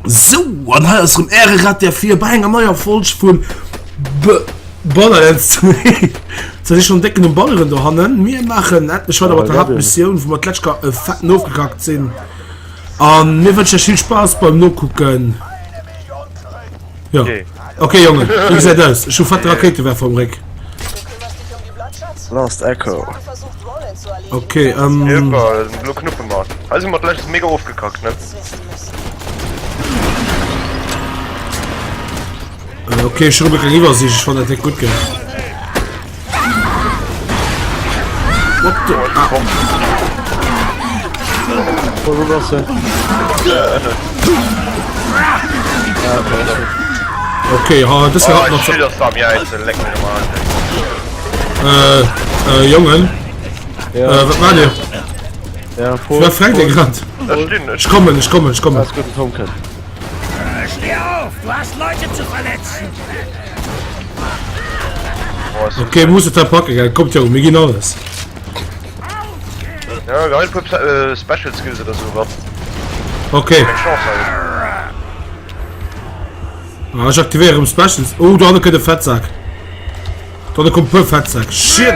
Sou, an hei ass rëm äre Rat der 4 bei enger neier Folg vun Borderlands 2. Ze si schon décken um Balleren dohannen. Mir maachen endlech weider mat der Haaptmissioun, wou mer d'lescht Kéier e fetten ofgekackt sinn. An mir wënschen iech vill Spaass beim Nokucken. Jo. Okay, Jongen, wéi gesäit aus? Ech hu fette Rakéitewerfer um Réck. Last Echo. Okay, ähm. Lo knuppe mer. Hei si mer d'lescht mega ofgekackt, ne? Äh, okay, ech hu rëm eng kleng Iwwersiicht. Ech fannen dat net gutt, gell? What the? Ah. Wo bass du? Okay, ha, das war noch. Äh, äh, Jongen. Ja. Äh, wat macht ihr? Ja, voll. Wer fragt ihr grad? Ich komme, ich komme, ich komme. Alles gut, Tom kënnt. Steh auf, du hast Leute zu verletzen. Okay, muss et packe gell? Kommt jo, mir ginn alles. Ja, geil puer äh, Special Skills oder so wat. Okay. Eng Chance halt. Ah, ech aktivéiere rëm Specials. Oh, do hanne kënnt e Fettsak. Do hanne kommt puer Fettsak. Shit!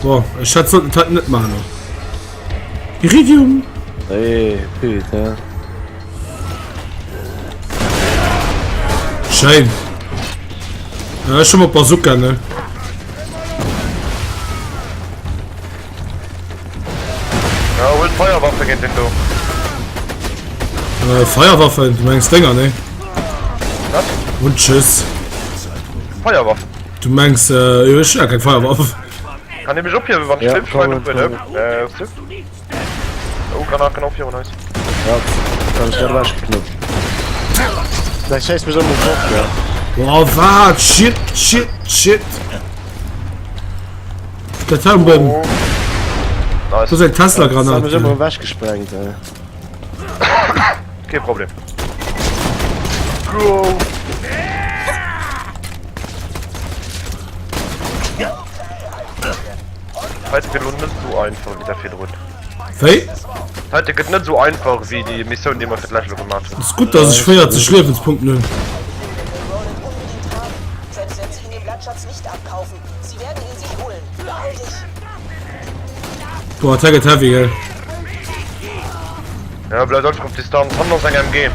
Boah, ech hätt sollten dat net maachen. Iridium! Hey, putain. Schéin. Ja, ech hu mat Bazooka, ne? Ja, hol Feuerwaffe géint den do. Äh, Feierwaffen, du mengs Dinger, ne? Was? Und tschüss. Feierwaffen. Du mengs, äh, jo, ech hu ja keng Feierwaff. Kann ee mech ophiewen, wann ech Ja, Film schneiden komm, op huet, komm. äh, Oh, Granat genau virun eis. Ja, kann ich gerade ewechgeknuppt. Vielleicht schéisst mech ëmmer fort, ja. Boah, wat? Shit, shit, shit. Dat war beim... Oh. Nice. Das ist eng Tesla-Granat. Hat mech ëmmer ewechgesprengt, ey. Kein Problem. Go! Heute gëtt lo net sou einfach wéi dat virdrun. Wéi? Heute gëtt net sou einfach wéi déi Missioun, déi mer fir d'lescht elo gemaach hunn. Ass gutt, dass ech 40 Liewenspunkten hunn. Boah, dat gëtt heavy, gell? Ja, bleift einfach op Distanz. Hannen ass eng MG.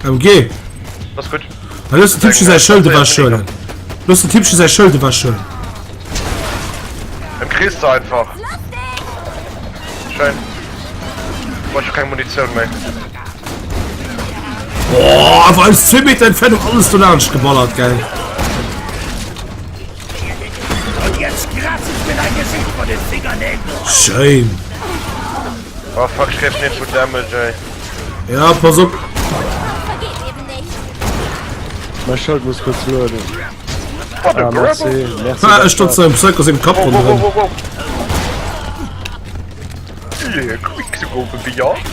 MG? Das ist gut. Da looss den Typchen säi Schëld ewechhuelen. Looss den Typchen säi Schëld ewechhuelen. Em kriss de einfach. Schön. Boah, ich hab keng Munition méi. Boah, einfach aus 2 Meter Entfernung alles do laanscht geballert, gell. Und jetzt kratz ich mir dein Gesicht von den Fingernägeln. Schéin. Oh fuck, ich krieg nicht gut Damage, ey. Ja, pass op. Mein Schëld muss kurz lueden. Ah, merci, merci. Ah, ech stotz am Psycho sengem Kapp Wow, wow, ronderëm. wow, wow. Yeah, quick to go beyond.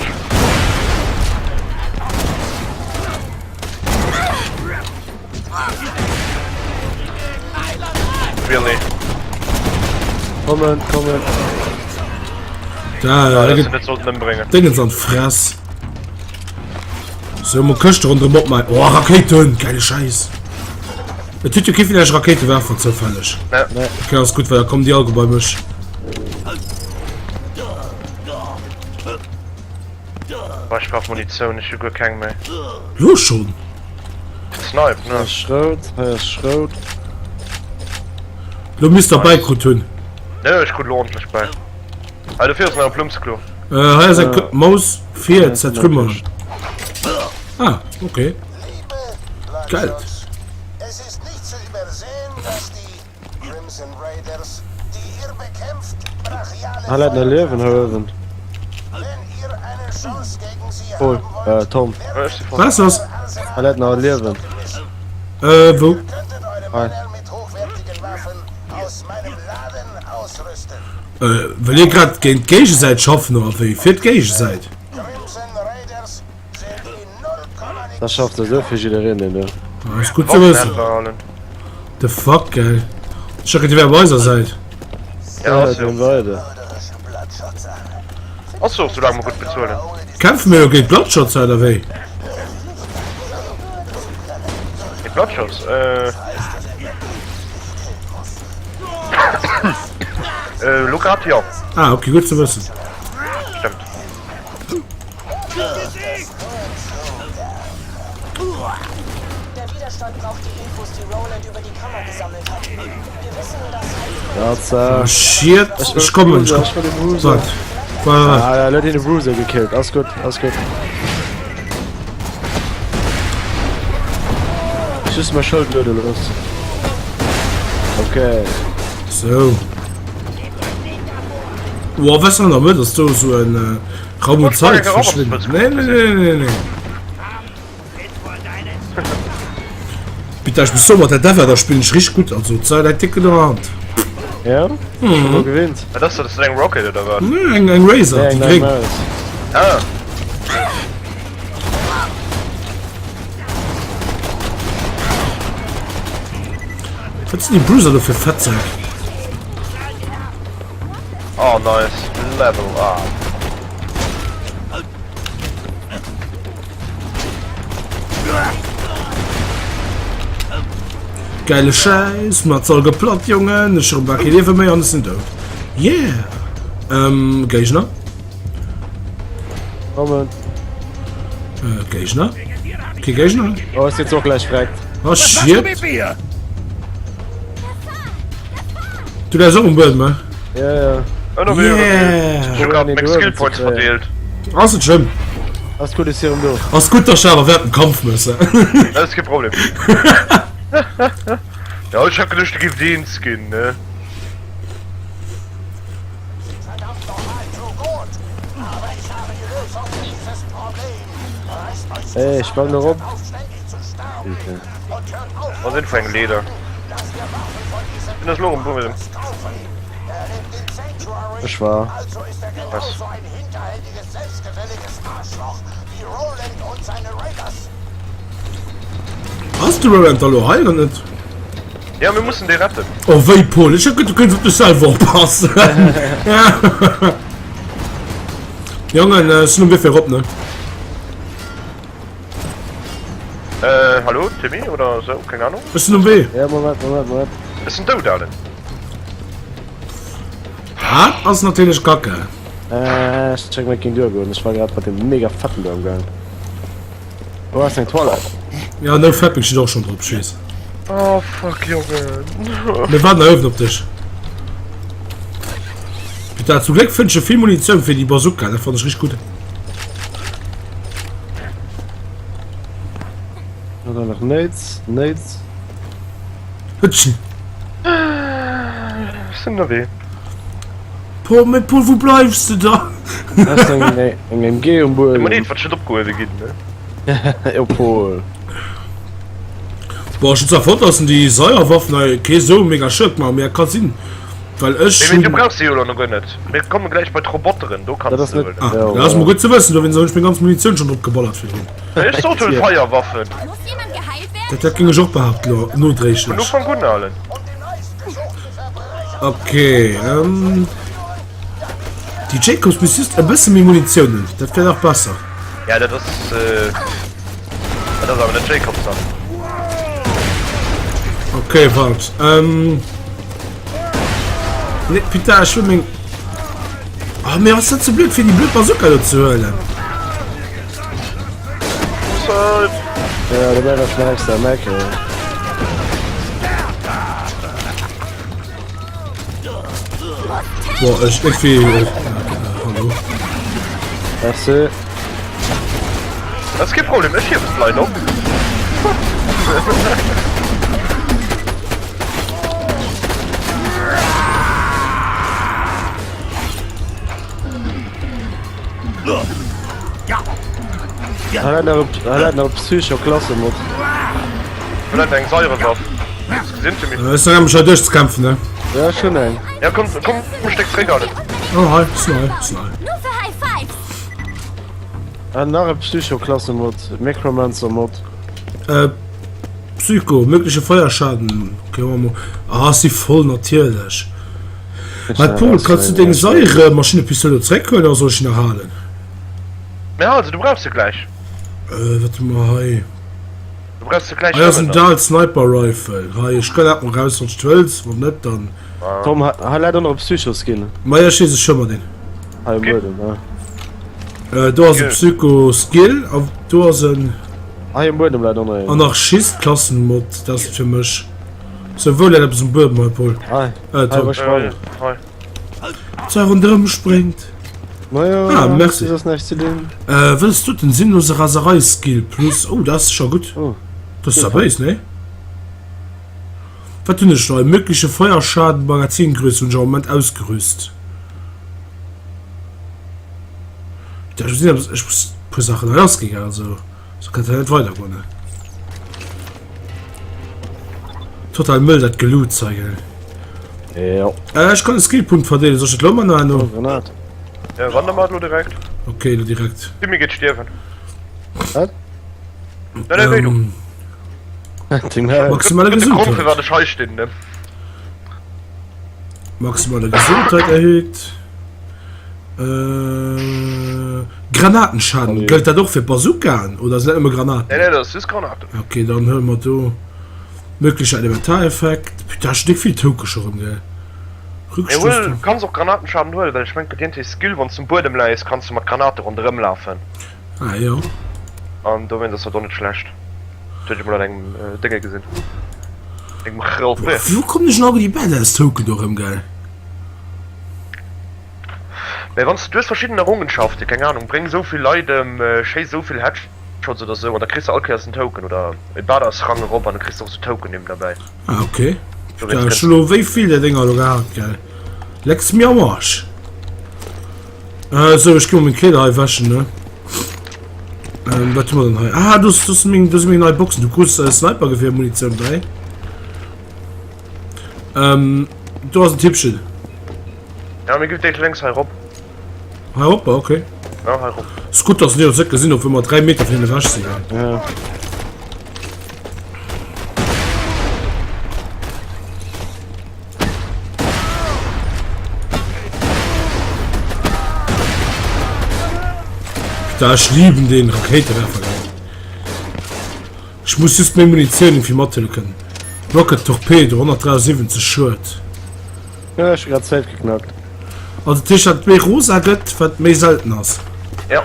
Really? Kommen, kommen. Da, Ah, da das gëtt net sollten ëmbréngen. Dingens an d'Fress. So, mol Këschte ronderëm opmaachen. Oh, Rakéiten! Geile Scheiß. Et huet jo kee vun iech Rakéitewerfer zoufälleg. Ne. Ne. Okay, ass gutt, well da kommen déi all bei mech. Boah, ich brauch Munition, ich hu guer keng méi. Lo schon? Snipe, Hei ne? ass Schrout, hei ass Schrout. Lo misst der bäikrut hunn. Ne, ech krut lo ordentlech bäi. Ah, dofir ass nach e Plumpsklo. Äh, hei ass eng K Maus fir zertrümmern. Ah, okay. Geld. Hei läit nach Liewen hei uewen. Paul, äh Tom. Was ass? Hei läit nach e Liewen. Äh, wou? Hei. Äh, wëll dir grad géint d'Géigesäit schaffen oder wéi? Fir d'Géigesäit? Da schafft esou fir jiddereen deen do. Ah, ass gutt ze wëssen. The fuck, gell? Ech dacht, déi wär op eiser Säit. Ja, ass jo. Weider. Ass jo, soulaang mer gutt bezuelen. Kämpfe mir elo géint Bloodshots oder wéi? Géint Bloodshots? Äh. Äh, lo grad jo. Ah, okay, gutt ze wëssen. Stëmmt. Oh shit, ech kommen, ech kommen. Wat? Wat? Ah, ja, huet een de Bruiser gekillt. Ass gutt, ass gutt. Just mäi Schëld luede looss. Okay. Sou. Boah, was an der Mëtt ass do sou en äh, Raum und Zeit verschwinden. Nee, nee, nee, nee, nee. Bitte, ich muss so mat der Deva, da spielen ich richtig gut. Also, zei dein Ticket in der Hand. Ja? Mhm. Gewinnt. Was ist das? Eng Rocket oder was? Nee, eng, eng Razor, nee, die gréng. Ah. Wat sinn déi Bruiser do fir Fettsäck? Oh nice, level up. Geile Schäiss, mat soll geplott, Jongen. Ech hu bal kee Liewe méi an ech sinn dout. Yeah! Ähm, Géigner? Kommen. Äh, Géigner? Kee Géigner? Oh, ist jetzt auch gleich fragt. Oh shit! Du läis och um Buedem, he? Ja, ja. Yeah! Ech hu grad meng Skill Points verdeelt. Ass net schlëmm. Ass gutt, ech si erëm do. Ass gutt, dass ech awer während dem Kampf muss. Dat ass kee Problem. Ja, ech hat geduecht, du giff eens ginn, ne? Ey, ich sprang nur rum. Was sinn vu engem Leeder? Bin ass lo um Buedem. Ech war. Was? Ass de Roland da lo hei oder net? Ja, mir mussen dee retten. Oh wéi Paul, ech hat geduet du kéints op dech selwer oppassen. Jongen, ech sinn um Wee fir erop, ne? Äh, hallo, Timmy oder sou, keng Ahnung. Ech sinn um Wee. Ja, Moment, Moment, Moment. Ech sinn dout, Alen. Dat ass natierlech kacke. Äh, ech check mal, et géing duergoen. Ech war grad mat dem mega fetten do am Gaang. Do ass eng Toilette. Ja, no Fapping steet och schon drop, Schees. Oh fuck, Jongen. Mir waarden hei uewen op dech. Putain, zum Gléck fënnt ech vill Munitioun fir déi Bazooka, dat fannt ech richtig gutt. Oder nach Nades, Nades. Hëtschen. Ech sinn ënnerwee. Paul, mee Paul, wou bleifs de da? Ass eng, eng MG um Buedem. Mol eent, wat net opgehuewe ginn, ne? Jo, Paul. Boah, ech hunn zwar fonnt, dass déi Seierwaffen hei kee sou mega Schued maachen, mee et ka sinn, well ech Mee, mee du hunn. brauchs se jo elo nach guer net. Mir komme gläich bei d'Roboteren, do Dat kanns ass de se net. huelen. Ah, Jo, dat ass mol voilà. gutt ze wëssen, dowéinst hunn ech meng ganz Munitioun schonn drop geballert virdrun. Ech sot, huel Feierwaffen. Dat, dat géing ech och behaapten elo, Vun nodréiglech. Ufank un, Alen. Okay, ähm. Déi Jacobs misst just e bësse méi Munitioun hunn, dat wär nach besser. Ja, dat ass, äh, dat ass awer net Jacobs dann. Okay, wart. Ähm. Nee, putain, ech wëll meng. Ah, mir ass dat ze blöd fir déi blöd Bazooka do ze huelen. Ja, da wär ech nach extra Mac, ey. Boah, ech irgendwie. Hallo. Merci. Dat ass kee Problem, ech hiewen d'Leit op. Hei läit nach e, hei läit nach e Psycho-Klasse-Mod. Hei läit eng Säurewaff. Hues de gesinn, Timmy? Ech sinn am mech hei duerchzekämpfen, ne? Ja, ech hunn eng. Ja, komm, komm e Stéck zréck, Alex. Oh, hei, sinn hei, sinn hei. Ah, nach e Psycho-Klasse-Mod. Necromancer-Mod. Äh, Ech Psycho, mögliche Feuerschaden. Okay, machen wir. Ah, si voll natierlech. Wat Paul, kannst du deng Säure-Maschinepistole lo zréckhuelen oder soll ech se nach halen? Mee hal se, du brauchs se gläich. Äh, wat hu mer hei? Du brauchs se gläich Hei ass nëmmen en dann. Dahl Sniper Rifle. Hei, ech kann dat mol raus, wann s du wëlls, wann net, dann. Tom, hei läit och nach e Psycho-Skin. Maja, ech weess, ech hu mer deen. Hei um Buedem, ja. Äh, do ass e Psycho-Skill a do ass en. Hei um Buedem läit och nach een. Anarchist-Klassenmod, dat ass et fir mech. Sou, wou läit eppes um Buedem hei, Paul? Hei, Äh, hei, Tom. wou ech war. Hei. Zwar ronderëm spréngt. Majo, Ah, merci. soss näischt ze dinn. Äh, wëlls du den sinnlose Raserei-Skill plus? Oh, dat ass scho gutt. Oh. Dat ass zwar béis, nee? Wat hunn ech hei? Mögliche Feuerschaden, Magazingröße hunn ech am Moment ausgerüst. Ja, ech muss, ech muss e puer Saachen hei lassginn, gell? Also, sou kann et ja net weidergoen, ne? Total Mëll, dat Geloot hei, gell? Jo. Äh, ech kann e Skillpunkt verdeelen. Soll ech dat lo man oder herno? Oh, Granat. Ja, wann dann mat lo direkt. Okay, lo direkt. Timmy geet stierwen. Wat? Nee, nee, wéi du. Ähm, Ding hei. maximale Gëtt de Grond, Gesundheit. firwat ech hei stinn, ne? Maximale Gesundheit erhöht. Äh, Granatenschaden. Hallo. Gëllt dat och fir Bazookaen oder sinn dat nëmme Granaten? Nee, nee, dat ass just Granaten. Okay, dann huele mer do möglicher Elementareffekt. Putain, ech hunn déck vill Toke scho rëm, gell? Mee Rückstoß. huel, du kanns och Granatenschaden huelen, well ech mengen, et gëtt iergendwéi Skill, wann s du um Buedem läis, kanns du mat Granate ronderëm lafen. Ah jo. An dowéinst ass dat och net schlecht. Dat huet ech mol an engem Dénge gesinn. Engem Rlp. Wou kommen ech an all déi Badass Token do rëm, gell? Mee wann s du, du hues verschidden Errungenschaften, keng Ahnung, bréng esou vill Leit ëm, schéiss esou vill Headshots oder esou, an da kriss de all Kéiers en Token oder e Badass-Rang erop an da kriss de och esou Token eben derbäi. Ah ok. Putain, ech hu lo wéi vill där Dénger elo gehat, gell? Lecks mir am Arsch. Äh, sou, ech gi mol meng Kleeder hei wäschen, ne? Ähm, wat hu mer dann hei? Ah, do do si meng, do si meng nei Boxen. Du krus äh, Snipergewehrmunitioun bäi. Ähm, do ass en Tippchen. Ja, mir giff déi lénks hei rop. Hei rop, okay. Ja, hei rop. Ist gut, dass wir uns net gesinn, obwohl wir 3 Meter vun hinnen ewech sinn. Ja. Da ech lieben den Rakéitewerfer. Ech muss just méi Munitioun irgendwie mathuele kënnen. Rocket Torpedo 173 Schued. Ja, ech hu grad safe geknackt. Also dat heescht, wat méi rosa gëtt, wat méi selten ass. Ja.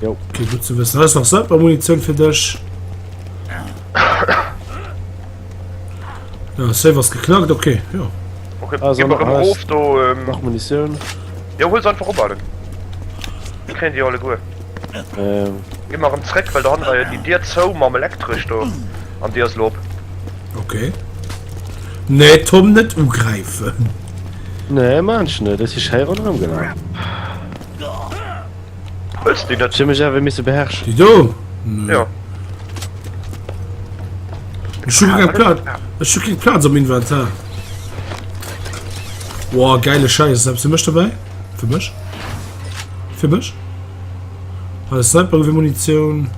Jo. Okay, gutt ze wëssen. Hei ass nach Sniper Munitioun fir dech. Ja, safe ass geknackt, okay, jo. Okay, Also, gib erëm hei ass of do. Ähm, Nach Munitioun. jo, huel se einfach op allen. Mir kréien déi alleguer. Ähm, Gi mer erëm zréck, well dohannen war jo déi Dier zou mam Elektresch do. An déi ass elo op. Okay. Nee, Tom, net ugräifen. nee, maan ech net. Ech si schéi ronderëm gelaf. Wëlls du déi net? Ech hu mech awer misse beherrschen. Déi do? Nee. Jo. Ech hu keng Plaz. Ech hu keng Plaz am Inventar. Boah, geile Scheiß. Ist eppes fir mech dobäi? Fir mech? Fir mech? Hei ass Snipergewehrmunition.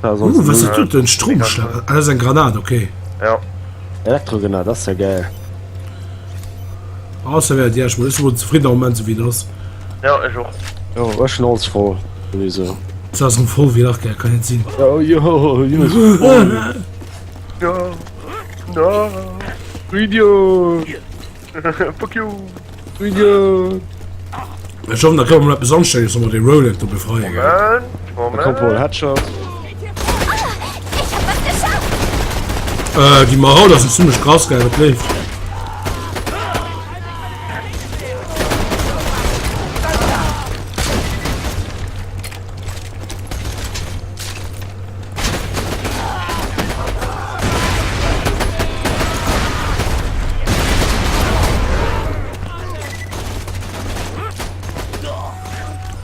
Da Uh, sonst was null. ist das denn? Stromschlag. Ah, das ist eng Granat, okay. Ja. Elektrogranat, das ist ja geil. Ausser wär ja, ech muss wohl zufrieden am Moment, so wie das. Ja, ech och. Jo, ech schon alles voll. Sowieso. Das ass voll wie nach, kann net sinn. Jo, jo, jo, voll. Ja. No. Video. Fuck you. Video. Ech hoffen, da kënne mer eppes anstänneges, wa mer de Roland do befreien, gell? Moment, Da kommt wohl Moment. Headshot. Ich hab was geschafft! Äh, déi Marauder sinn zimmlech krass, gell? Dat leeft.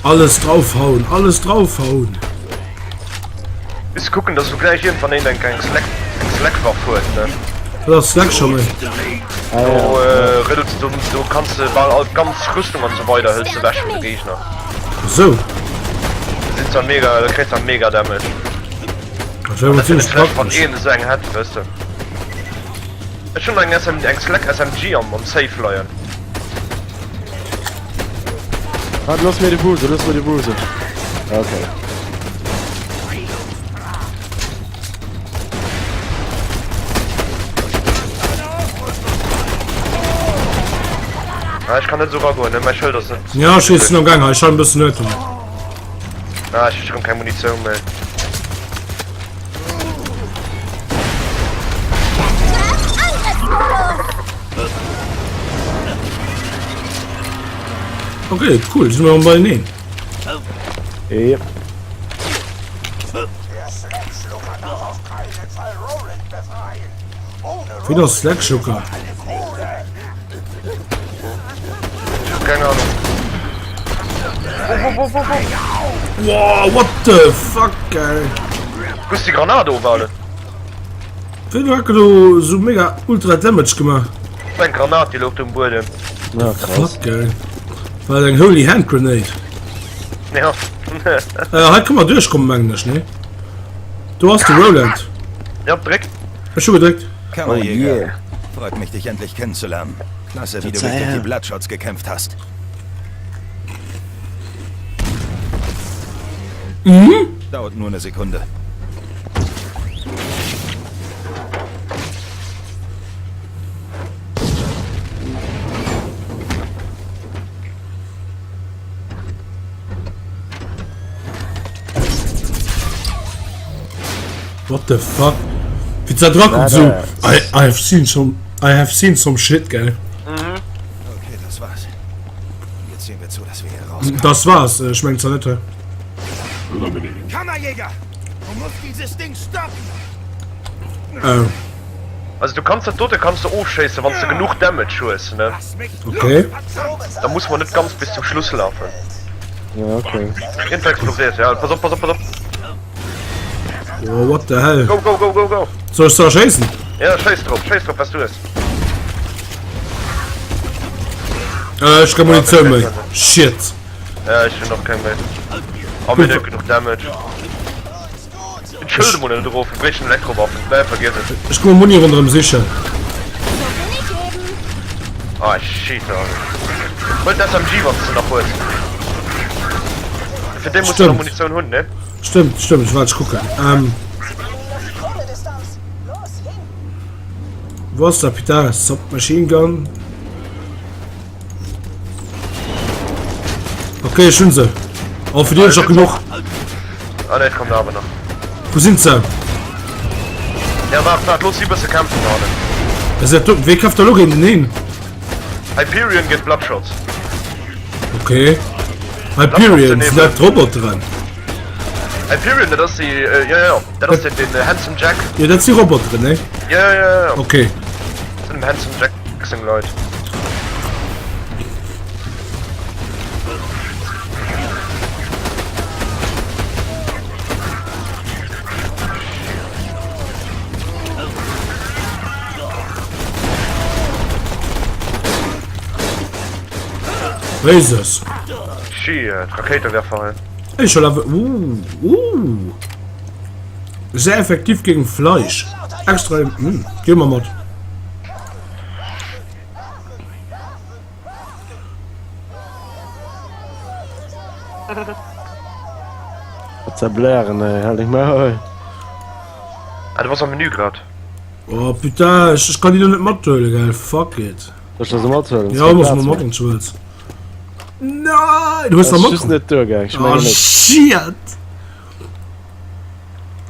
Alles draufhauen, alles draufhauen. Bis kucken, dass du gleich irgendwann een eng eng Slack eng Slackwaff huet, ne? Dat ass Slack scho méi. Ah, Do ja. äh, redu du, du kannst du bal all ganz Rüstung an so weider hëls du weg vun de Gegner. Sou. Sind zwar mega, da kriegst du mega Damage. Dat wär awer zimmlech Schlecht, wann praktesch. een esou eng hätt, weess de. Ech hunn eng SM, eng Slack SMG am, am Safe leien. Warte, looss mir de Buse, looss mir de Buse. Okay. Ah, ech kann net esou ragoen, ne? Mäi Schëld ass net. Ja, ech sinn am Gang hei, ech han e bëssen Huet domat. Ah, ech hu rëm keng Munitioun méi. Okay, cool, si mer beieneen. Yep. Wien ass Slackjoker? Keng Ahnung. Wo, wo, wo, wo, wo? Wow, what the fuck, ey. Wo ist die Granate ofhalen? Wéi du hat do so mega ultra Damage gemaach? Eng Granat, déi louch um Buedem. Ja, krass. Fuck, ey. War dat eng Holy Hand Grenade? Ja. Äh, hei kann man duerchkommen, mengen ech, ne? Do ass de Roland. Ja, dréck. Ech hu gedréckt. Kammerjäger. Oh yeah. Freut mich, dich endlich kennenzulernen. Klasse, wie du dich durch die Bloodshots gekämpft hast. Mhm. Dauert nur eine Sekunde. What the fuck? Wéi se da dra kuckt esou, I, I have seen some, I have seen some shit, gell? Mhm. Okay, das war's. Jetzt sehen wir zu, dass wir hier rauskommen. Das war's, ech mengen zwar net, hä? Kammerjäger! Du musst dieses Ding stoppen! Oh. Also du kanns dat dote kanns du ofschéissen, wann s de genuch Damage hues, ne? Okay. Da muss man net ganz bis zum Schluss lafen. Ja, okay. Irgendwer explodiert, ja. Pass op, pass op, pass op. Oh, what the hell? Go, go, go, go, go. Soll ech da schéissen? Ja, schéiss drop, schéiss drop, was du hues. Äh, ech keng Munitioun méi. Shit. Ja, ech hunn och keng méi. Oh, mir huet genuch Damage. Den Schëld emol net erof, wir bréichten Elektrowaffen. Nee, vergiss et. Ech goe Muni ronderëm sichen. Ah, shit, Alter. Huel d'SMG, wann s de nach hues. Fir déi muss du nach Stëmmt. Munitioun hunn, ne? Stëmmt, stëmmt, ech waart, ech kucken. Ähm. Wou ass dat? Putain, Submachine Gun. Okay, ech hunn se. Oh, fir déi hunn ech och genuch. Ah ne, et kommt awer nach. Wou sinn se? Ja, waart, waart, looss si bësse kämpfen do hannen. Ass dat do? Wee kämpft da lo géint den een? Hyperion géint Bloodshots. Okay. Hyperion, sinn dat d'Roboteren? Hyperion, dat ass déi, jo, jo, dat ass den, den Handsome Jack. Jo, dat si Roboteren, ne? Jo, jo, jo, jo. Okay. Dat sinn dem Handsome Jack seng Leit. Jesus. Shit, Rakéitewerfer hei. Ech soll awer uh, uh. Sehr effektiv gegen Fleisch. Extra hm, geh mal mat. Zerblären, ey, halt ich mal. Ah, du warst am Menü grad. Oh putain, ech, ech kann die noch net mathuelen, gell? Fuck it. Soll ich das mathuelen? Ja, muss man mat wann du wëlls. Nein, du hues Ass nach just mat. net duergaang, ech Oh mengen net. shit.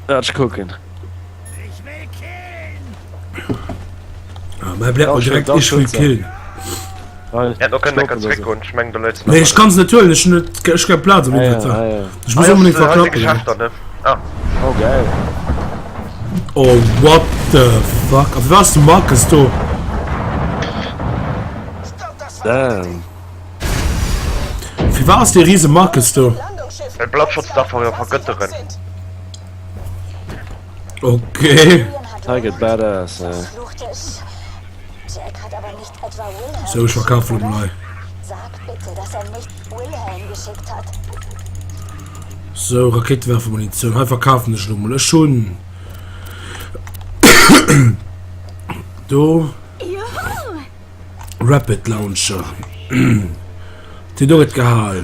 Lass ech kucken. Ah, mein bleibt mal direkt ich will killen. Hätt och kënnen enker zréck goen, ech mengen do läit se Nee, ech kann se net huelen, ech hunn net ech keng Plaz am Inventar. Ah, ja, ja. Ech muss unbedingt verklappen. Geschäfter, ne? Ah. Oh geil. Oh what the fuck? A wéi ass de Marcus do? Damn. Fir wat ass dee riese Marcus do? Well Bloodshots darf man jo vergëtteren. Okay. Hei gëtt badass, ey. So, ech verkafen lo mol hei. So, Rakéitewerfermunitioun. Hei verkafen ech lo mol. Ech hunn. Do. Rapid Launcher. Déi do gëtt gehal.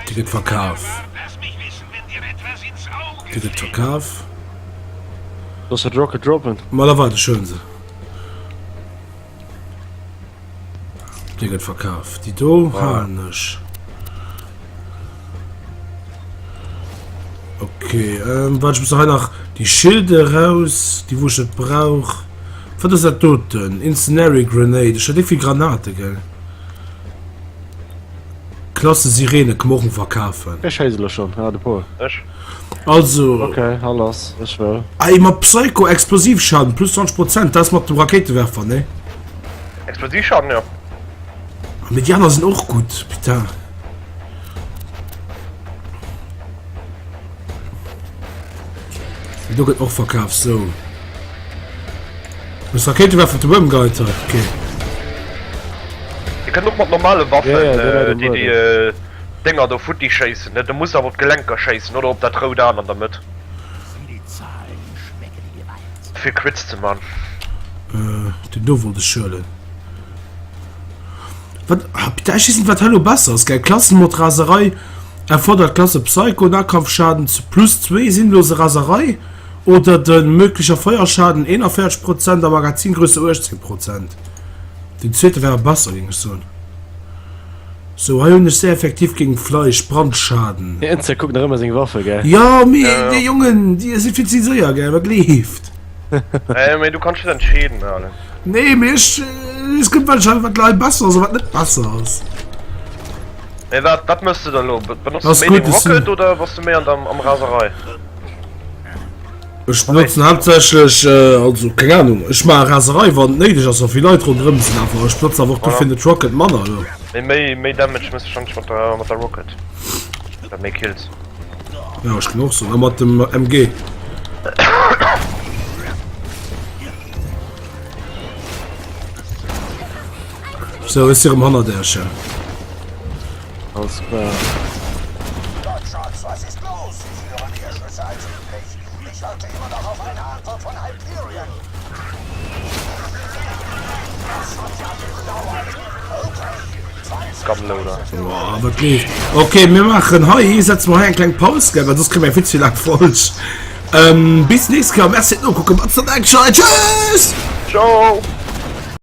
Déi gëtt verkaf. Déi gëtt verkaf. Looss dat Rocket droppen. Ma da waart, ech huelen se. Déi gëtt verkaf. Déi do halen ech. Ok, ähm, waart, ech muss hei nach déi Schilde raus, déi wou ech net brauch. Wat ass dat doten? Incendiary Grenade. Ech hat déi vill Granate, gell? Klasse Sirene kann man och verkafen. Ech schéisse lo schonn. Ah, de Paul. Ech. Also. Ok, hal lass. Ech wëll. Ey, mat Psycho Explosivschaden plus 20 Prozent, dat ass mat dem Rakéitewerfer, ne? Explosivschaden, jo. Ah, mee déi aner sinn och gutt, putain. Do gëtt och verkaf, sou. Muss Rakéitewerfer de Worm geheit hat, okay. Dir kënnt och mat normale Waffen Ja, ja, der läit um déi déi Buedem. Dénger do futti schéissen, ne? Du muss awer op d'Gelenker schéissen oder op dat rout Aan an der Mëtt. Fir Crits ze man. Äh, den do wollt ech huelen. Wat, ah, putain, ech weess net wat hei lo besser ass, gell? Klassenmod Raserei erfordert Klasse Psycho, Nahkampfschaden zu plus 2, sinnlose Raserei oder den möglicher Feuerschaden 41 Prozent a Magazingröße 18 Prozent. Den zweete wär besser, géing ech soen. Sou, hei hunn ech sehr effektiv géint Fleisch, Brandschaden. Den Enzer kuckt nach ëmmer seng Waffe, gell? Jo, mee déi Jongen, déi si vill ze séier, gell? Wat leeft? Mee du kanns dech entscheeden, Alain. Nee, mee ech, es gëtt wahrscheinlech wat lei besser ass a wat net besser ass. Mee wat, wat mëss de dann elo? Benotz Ass de méi gutt, deng ech sinn. Rocket oder bass de méi an der, am Raserei? Ech benotzen haaptsächlech, also keng Ahnung, ech maache Raserei wann et néideg ass, wa vill Leit ronderëm sinn, awer ech benotze awer och dofir net d'Rocket manner elo. Mee méi, méi Damage mëss de wahrscheinlech mat der, mat der Rocket. Oder méi Kills. Jo, ech géing och soen, a mat dem MG. Sou, ech si rëm hannert Äech. Alles klar. Gunloader. Boah, wat leeft. Okay, mir maachen hei, setze mer hei eng kleng Paus, gell, well soss kréie mer eng vill ze laang Folg. Ähm, bis nächst Kéier. Merci fir d'Nokucken. Mat der Tschüss! Ciao!